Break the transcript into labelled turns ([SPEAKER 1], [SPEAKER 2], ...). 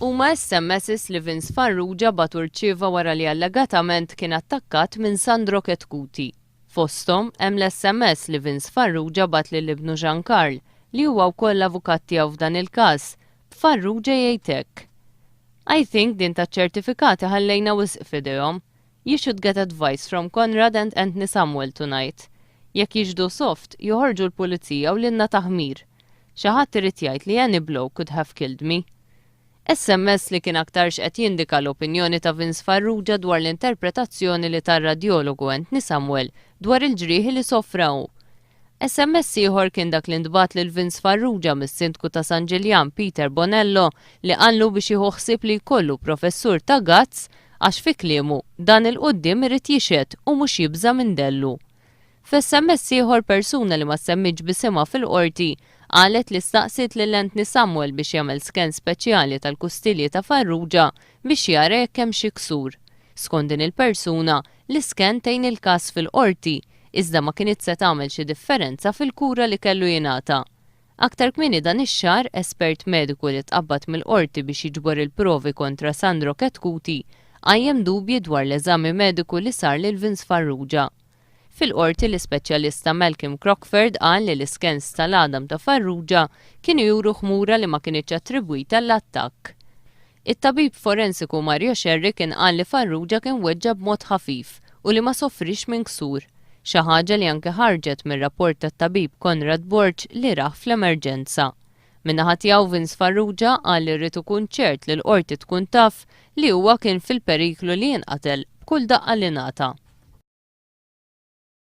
[SPEAKER 1] huma SMSs li Vince Farrugia bagħat u rċieva wara li allegatament kien attakkat minn Sandro Chetcuti. Fosthom hemm l-SMS li Vince Farrugia bagħat lil ibnu Jean Carl, li huwa wkoll l-avukat tiegħu f'dan il-każ, b'Farrugia jgħid hekk, I think din taċ-ċertifikati ħallejna wisq f'idejhom. You should get advice from Konrad and Anthony Samuel tonight. Jekk jixhdu soft, joħorġu l-pulizija u lilna taħmir. Xi ħadd irid jgħid li any blow could have killed me. SMS li kien aktarx qed jindika l-opinjoni ta' Vince Farrugia dwar l-interpretazzjoni li ta r-radjologu Anthony Samuel dwar il-ġrieħi li sofra hu. SMS ieħor kien dak li ntbagħat lil Vince Farrugia mis-Sindku ta' San Ġiljan Peter Bonello li qallu biex jieħu ħsieb li jkollu professur ta' guts għax fi kliemu, dan 'il quddiem irid jixhed u mhux jibża' minn dellu. F'SMS ieħor persuna li ma ssemmietx b'isimha fil-Qorti qalet li staqsiet lil Anthony Samuel biex jagħmel scan speċjali tal-kustilji ta' Farrugia biex jara jekk hemm xi ksur. Skont din il-persuna, l-iscan tgħin il-każ fil-Qorti iżda ma kinitx se tagħmel xi differenza fil-kura li kellu jingħata. Aktar kmieni dan ix-xahar, espert mediku li tqabbad mill-Qorti biex jiġbor il-provi kontra Sandro Chetcuti qajjem dubji dwar l-eżami mediku li sar lil Vince Farrugia. Fil-Qorti l-ispeċjalista Malcolm Crockford qal li l-iskens tal-għadam ta' Farrugia kienu juru ħmura li ma kinitx attribwita għall-attakk. It-tabib forensiku Mario Scerri kien qal li Farrugia kien weġġa' b'mod ħafif u li ma sofriex minn ksur, xi ħaġa li anke ħarġet mir-rapport tat-tabib Konrad Borg li rah fl-emerġenza. Min-naħa tiegħu Vince Farrugia qal li rrid ikun ċert li l-Qorti tkun taf li huwa kien fil-periklu li jinqatel b'kull daqqa li ngħata.